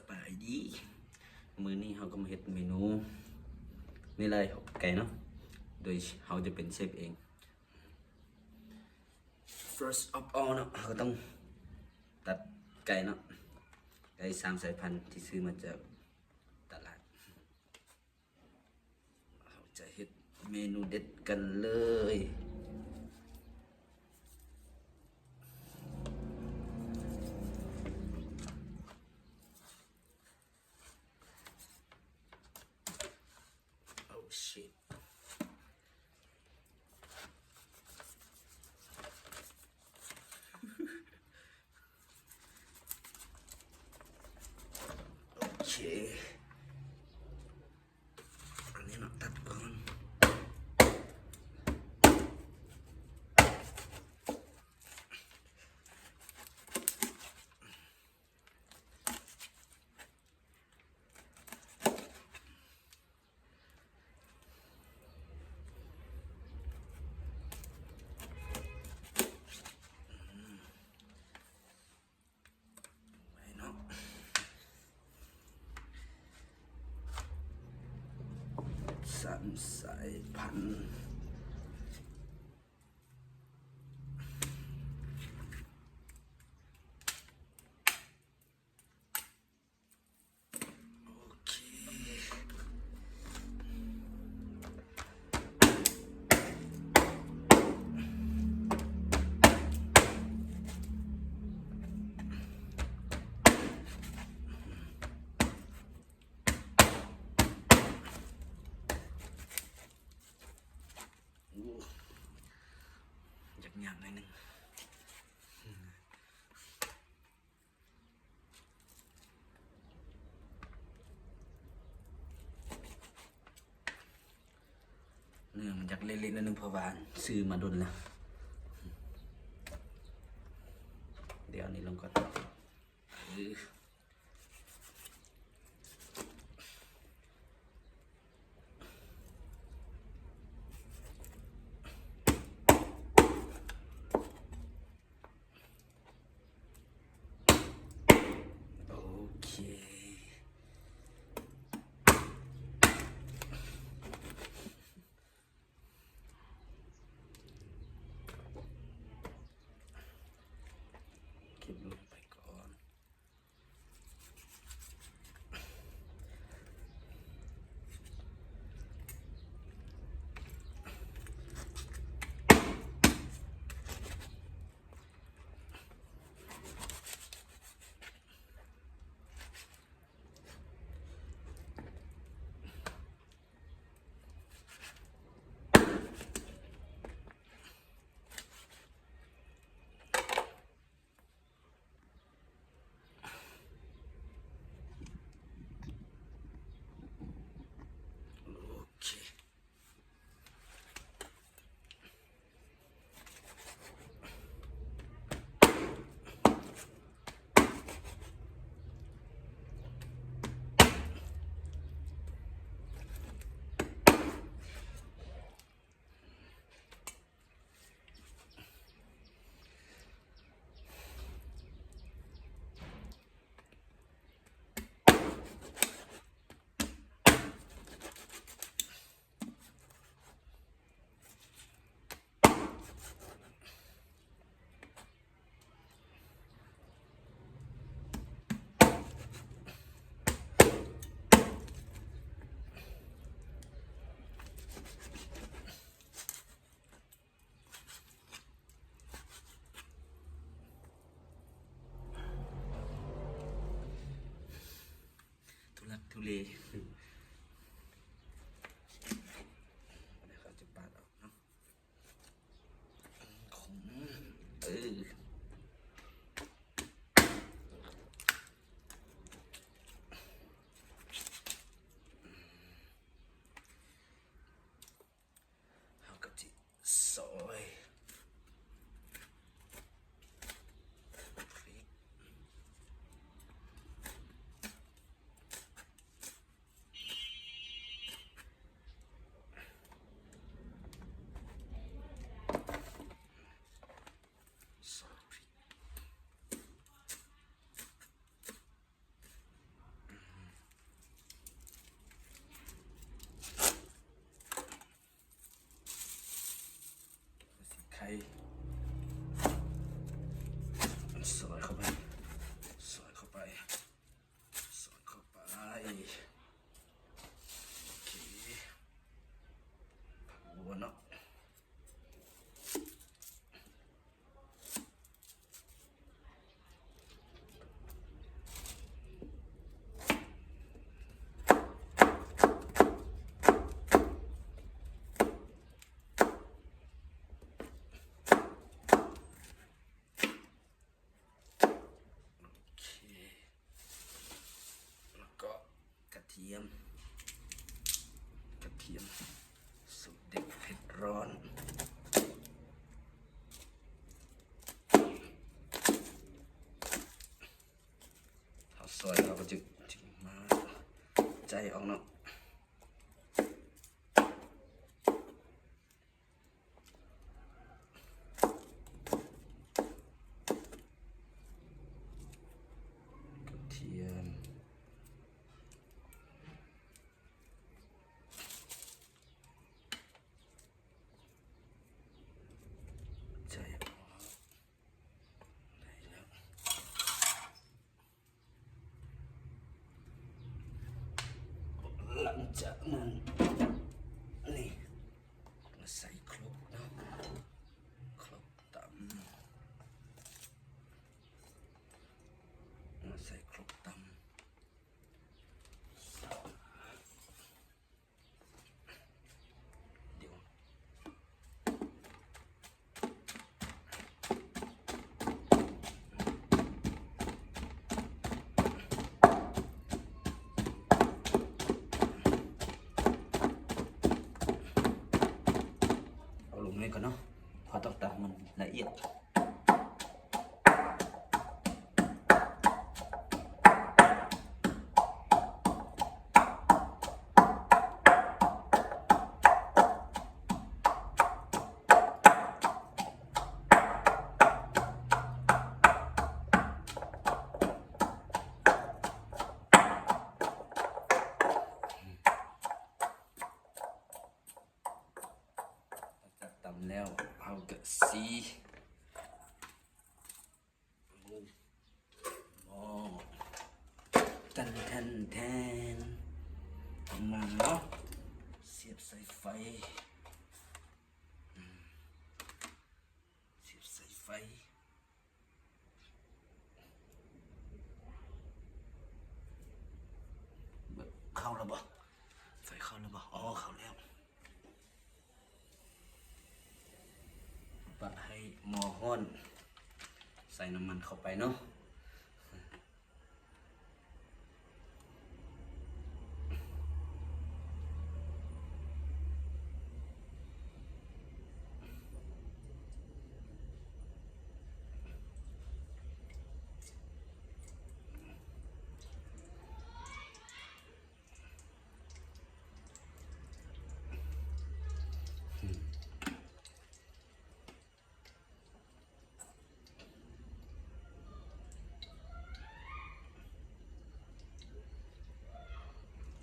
ບາຍດີ ມື້ນີ້ເຮົາກໍມາເຮັດເມນູນີ້ເລີຍ ໄກ່ເນາະ ໂດຍເຮົາຈະເປັນເຊຟເອງ. First of all ເນາະ ເຮົາກໍຕ້ອງຕັດໄກ່ເນາະ ໄກ່ສາມສາຍພັນທີ່ຊື້ມາຈາກຕະຫຼາດ. ເຮົາຈະເຮັດເມນູເດັດກັນເລີຍ. Oh shit. ໂອເຄ ອັນນີ້ເນາະ ຕັດກ່ອນ. ໄວ້ເນາະ ສາມສາຍພັນ. ໂອເຄ ໂອ້ ຢາກຍ່າງໜ້ອຍໜຶ່ງ. ເນື້ອມັນຢາກເລະໆໜ້ອຍໜຶ່ງ ເພາະວ່າຊື້ມາດົນແລ້ວ. ດຽວເອົານີ້ລົງກ່ອນ. ເອີ. ໂອເຄ ເກັບລົງໄປກ່ອນ. ໂອເຄ. ທຸລັກທຸເລ ແລ້ວເຂົາຈະປາດອອກເນາະ. ເອີ. ເຮົາກໍຊິຊອຍ ສອດເຂົ້າໄປ ສອດເຂົ້າໄປ ສອດເຂົ້າໄປ ໂອເຄ ພັກບົວເນາະ. ໂອເຄ ແລ້ວກໍກະທຽມ ກະທຽມສູດເດັດເຜັດຮ້ອນ ເຮົາຊອຍ ເຮົາກໍຈະ ຈະມາໃຈອອກເນາະ. ກະທຽມ ໃສ່ ໄດ້ແລ້ວ. ຫຼັງຈາກນັ້ນ ນີ້ ມາໃສ່ຄົກເນາະ ຄົກຕຳ ມາໃສ່ຄົກຕຳ. ເອົາລົງນີ້ກ່ອນເນາະ ເພາະຕ້ອງຕຳໃຫ້ມັນລະອຽດ. ຫຼັງຈາກຕຳແລ້ວ ເຮົາກະຊິ ໂອ້ ໝໍ້ ແທນ ແທນ ປະມານເນາະ ສຽບໃສ່ໄຟ ອືມ ສຽບໃສ່ໄຟ ເບິ່ງເຂົ້າແລ້ວບໍ່? ໄຟເຂົ້າແລ້ວບໍ່? ອໍ ເຂົ້າແລ້ວ. ປະໃຫ້ໝໍ້ຮ້ອນ ໃສ່ນ້ຳມັນເຂົ້າໄປເນາະ.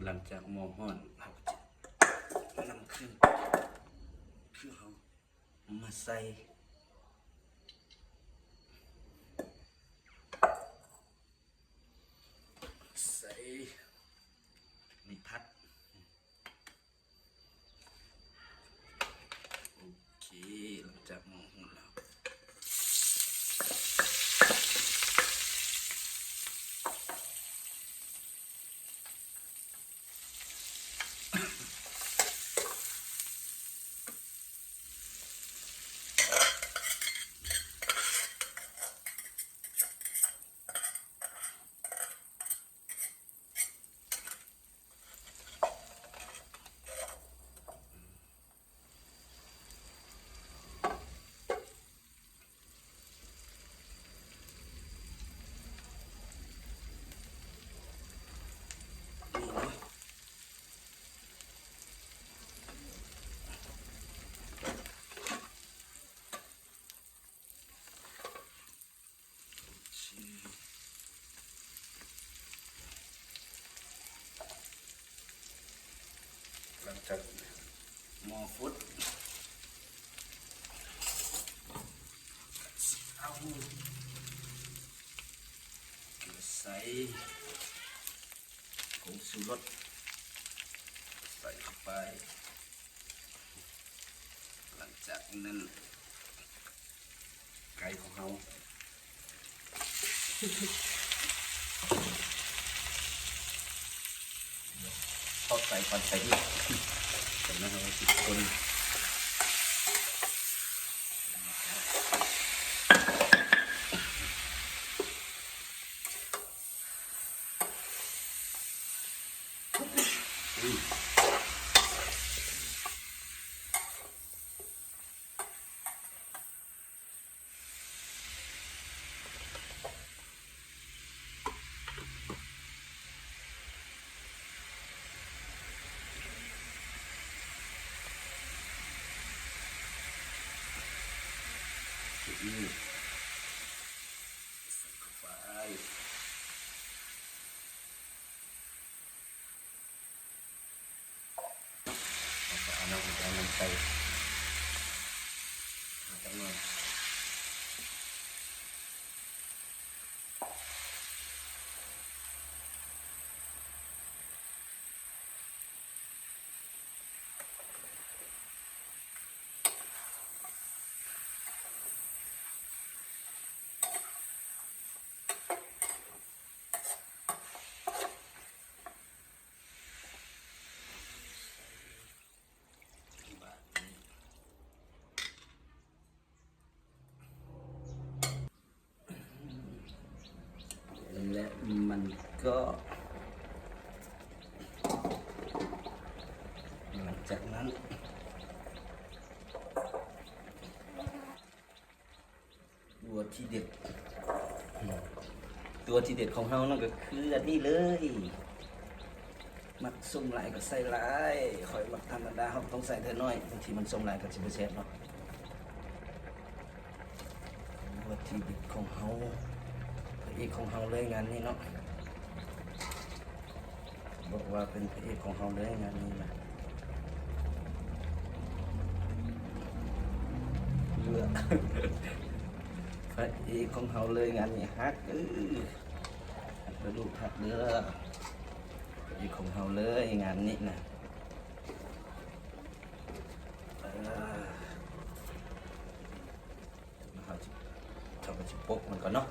ຫຼັງຈາກໝໍ້ຮ້ອນ ເຮົາກໍຈະນຳເຄື່ອງ ເຄື່ອງເຮົາມາໃສ່ ໃສ່ ມີຜັກ ໂອເຄ ຫຼັງຈາກໝໍ້ຮ້ອນແລ້ວ ຫຼັງຈາກໝໍ້ຟົດ ເກືອໃສ່ ຜົງຊູລົດ ໃສ່ເຂົ້າໄປ. ຫຼັງຈາກນັ້ນ ໄກ່ຂອງເຮົາ ທອດໄກ່ກ່ອນໃສ່ອີກ ຈາກນັ້ນເຮົາກໍຊິຄົນ. ໃສ່ເຂົ້າໄປ. ເຮົາກໍເອົານ້ຳ ເອົານ້ຳໃສ່ ຫາຈັກໜ່ອຍ. ແລະມັນກໍ ຫຼັງຈາກນັ້ນ ຕົວທີ່ເດັດ ຕົວທີ່ເດັດຂອງເຮົານັ້ນກໍຄືອັນນີ້ເລີຍ. ມັກສົ້ມຫຼາຍກໍໃສ່ຫຼາຍ, ຂ້ອຍມັກທຳມະດາ, ເຮົາຕ້ອງໃສ່ເທື່ອໜ້ອຍ, ບາງທີມັນສົ້ມຫຼາຍກໍຊິບໍ່ແຊບເນາະ. ວັດຖຸດິບຂອງເຮົາ ພະເອກຂອງເຮົາເລີຍງານນີ້ເນາະ, ບອກວ່າເປັນພະເອກຂອງເຮົາເລີຍງານນີ້ນະ. ເລືອກ ພະເອກຂອງເຮົາເລີຍງານນີ້. ຮັກເອີ ຮັກເດີລູກ ຮັກເດີ ພະເອກຂອງເຮົາເລີຍງານນີ້ນະ. ເອີ ເຮົາຈະ ເຮົາກໍຊິປົກມັນກ່ອນເນາະ.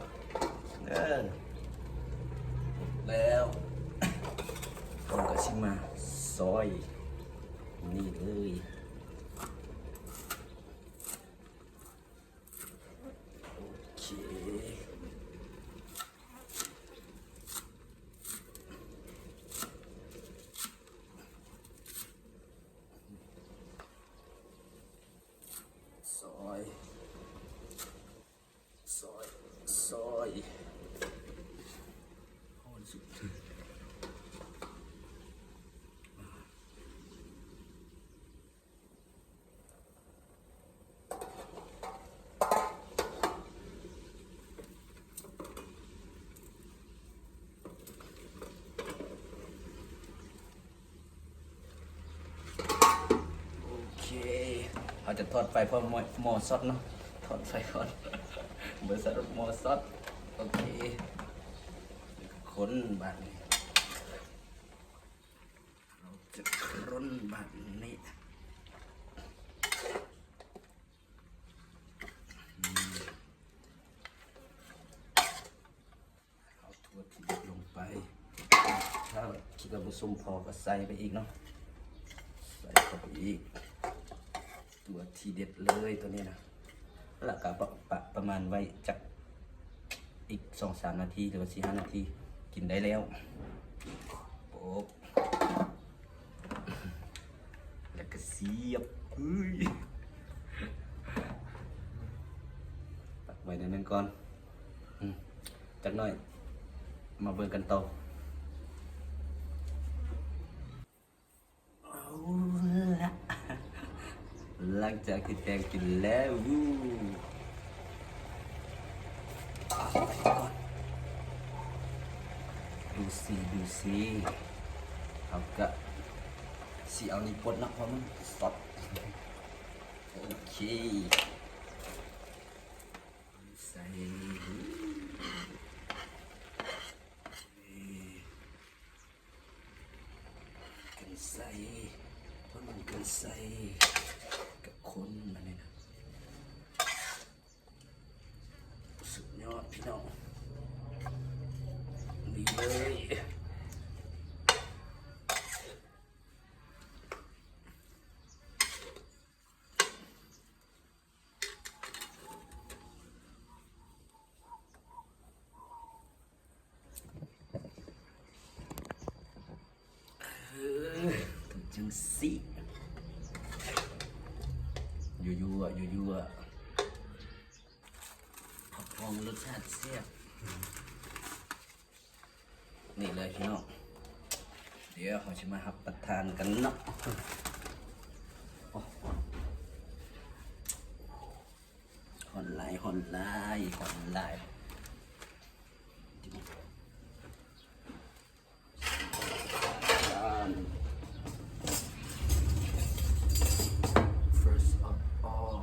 ເອີ ປົກແລ້ວ ເຮົາກໍຊິມາຊອຍນີ້ເລີຍ. ໂອເຄ ຊອຍ ຊອຍ ຊອຍ ໂອເຄ ເຮົາຈະທອດໄຟ ເພາະໝໍ້ ໝໍ້ຊັອດເນາະ, ທອດໄຟກ່ອນ ບໍ່ຊັດ ໝໍ້ຊັອດ. ໂອເຄ ຄົນບາດນີ້ ເຮົາຈະຄົນບາດນີ້. ເອົາຖົ່ວທີ່ເດັດລົງໄປ, ຖ້າຄິດວ່າບໍ່ສົມພໍກໍໃສ່ໄປອີກເນາະ, ໃສ່ເຂົ້າໄປອີກ. ຕົວທີ່ເດັດເລີຍຕົວນີ້ນະ, ແລ້ວກໍປະ ປະ ປະມານໄວ້ຈັກອີກສອງສາມນາທີ ຫຼືວ່າສີ່ຫ້ານາທີ ກິນໄດ້ແລ້ວ. ໂປະ ແລ້ວກໍສຽບ. ເອີຍ ປັກໄວ້ໜ້ອຍໜຶ່ງກ່ອນ. ອືມ ຈັກໜ້ອຍມາເບິ່ງກັນຕໍ່. ເອົາລະ ຫຼັງຈາກທີ່ແຕ່ງກິນແລ້ວ ດູຊິ ດູຊິ ເຮົາກະຊິເອົານີ້ປົດເນາະ ເພາະມັນສອດ. ໂອເຄ ໃສ່ ກັນໄຊ ເພິ່ນກັນໄຊກັບຄົນ ອັນນີ້ນະ ສຸດຍອດພີ່ນ້ອງ ນີ້ເລີຍ. ເອີ ຈັ່ງຊີ້ ຍົວໆ ຍົວໆ ຮັບຮອງລົດຊາດແຊບ. ນີ້ເລີຍພີ່ນ້ອງ ດຽວເຮົາຊິມາຮັບປະທານກັນເນາະ. ໂອ້ ຮ້ອນຫຼາຍ ຮ້ອນຫຼາຍ ຮ້ອນຫຼາຍ. First of all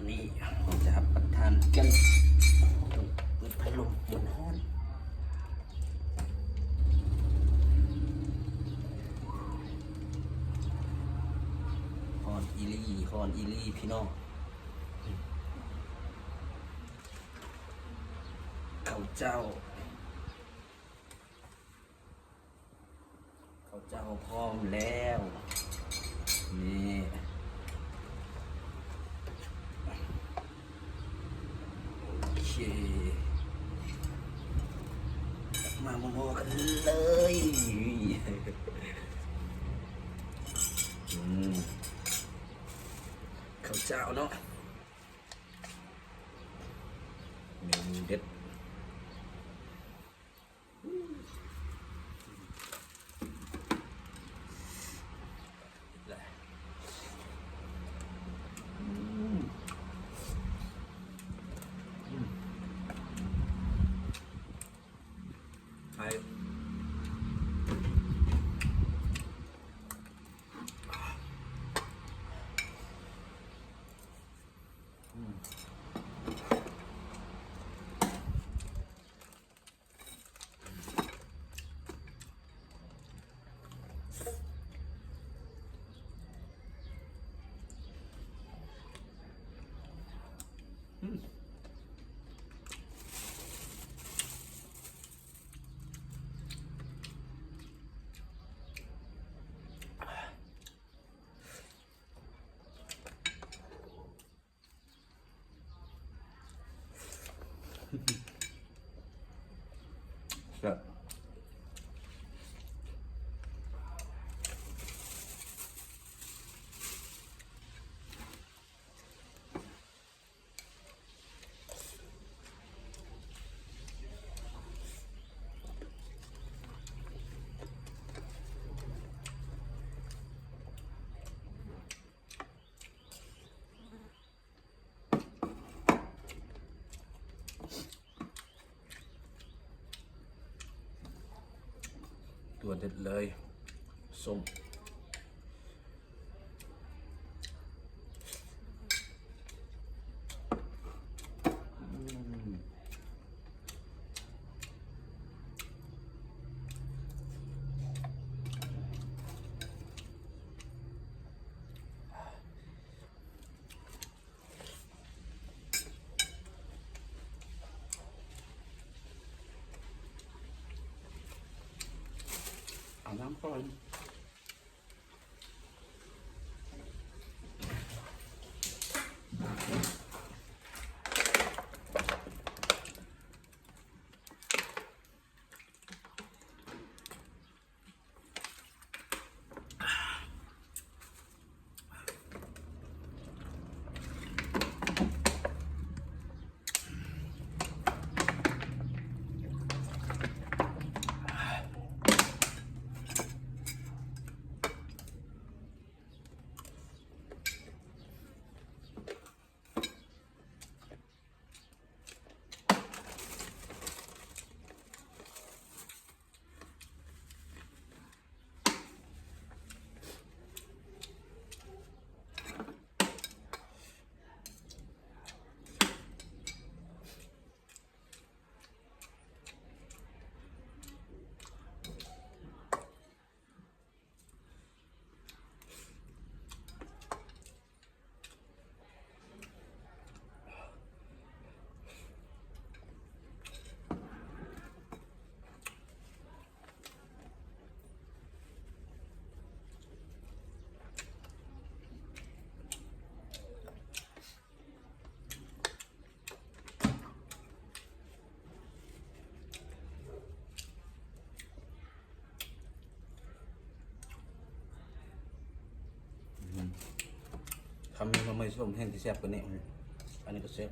ນີ້ເຮົາຈະຮັບປະທານກັນ ຕ້ອງເປີດພັດລົມ ມັນຮ້ອນ ຮ້ອນອີ່ຫຼີ ຮ້ອນອີ່ຫຼີພີ່ນ້ອງ. ເຂົ້າເຈົ້າ ເຂົ້າເຈົ້າພ້ອມແລ້ວ ນີ້ ໂອເຄ ມາໝໍ້ໆກັນເລີຍ. ອືມ ເຂົ້າເຈົ້າເນາະ ເມນູເດັດ. ແຊບ. ຕົວເດັດເລີຍ ສົ້ມ. ເອົານ້ຳກ່ອນ. ອ ສົ້ມແຫ້ງທີ່ແຊບກວ່ານີ້ ອັນນີ້ກໍແຊບ.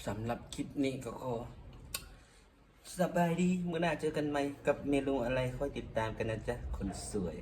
สำหรับคลิปนี้ก็ขอสบายดี มื้อหน้าเจอกันใหม่กับเมนูอะไร คอยติดตามกันนะจ๊ะ คนสวย